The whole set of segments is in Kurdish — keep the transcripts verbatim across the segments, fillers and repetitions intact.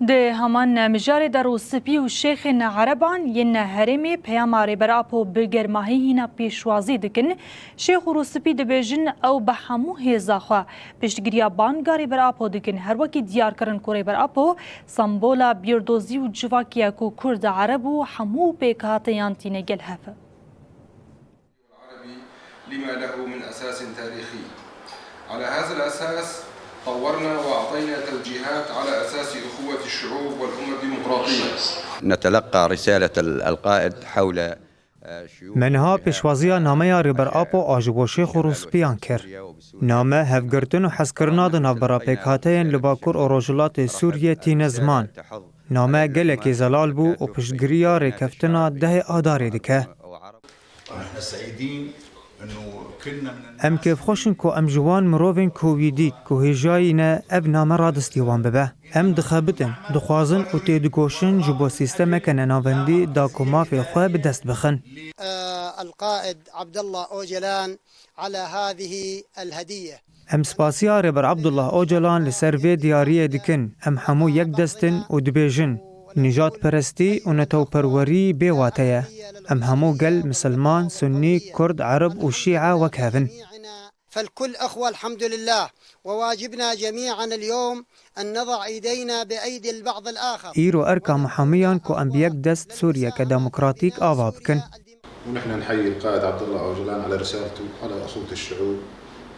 Di heman mijarê de Rûspî û şêxên ereban yên herêmê peyama Rêber Apo bi germahî hîna pêşwazî dikin. Şêx û Rûspî dibêjin ew bi hemû hêza xwe piştgiriya banga Rêber Apo dikin. Her wekî diyar kirin ku Rêber Apo sembola bîrdozî û civakî ye ku Kurd, Ereb û hemû pêkhateyan tîne gel hev. العربي لما له من أساس تاريخي. على هذا الأساس طورنا وأعطينا توجيهات على أساس أخوة الشعوب والأمة الديمقراطية. نتلقى رسالة القائد حول Me niha pêşwaziya nameya Rêber Apo a ji bo Şêx û Rûspiyan kir. Name hevgirtin û hezkirina di navbera pêkhateyên li Bakur û Rojhilatê Sûriyê tîne ziman. Name gelekî zelal bû û piştgiriya rêkeftina dehê Adarê dike. Em kêfxweş in ku em ji wan mirovên ku wî dît ku hêjayî ne ev name radestî wan bibe. Em dixebitin, dixwazin û têdigoşin ji bo sîstemeke nenavendî da ku mafê xwe bi dest bixin. القائد عبد الله أوجلان على هذه الهدية. Em spasiya Rêber Abdullah Ocalan li ser vê diyariyê dikin. Em hemû yek dest in û dibêjin, nijadperestî û netewperwerî bê wate ye. Em hemû gel misilman, sunnî, kurd, erib û şîe wek hev in. فالكل أخوة الحمد لله، وواجبنا جميعا اليوم أن نضع إيدينا بأيدي البعض الآخر. Îro erka me hemiyan ku em bi yek dest Sûriyeke demokratîk ava bikin. ونحن نحيي القائد عبد الله أوجلان على رسالته على أخوة الشعوب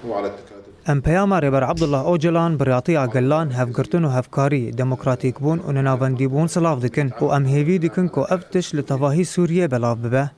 وعلى التكاتف. Em peyama Rêber Abdullah Ocalan, biratiya gelan, hevgirtin û hevkarî, demokratîkbûn û nenavendîbûn silav dikin û em hêvî dikin ku ev tişt li tevahî Sûriyê belav bibe.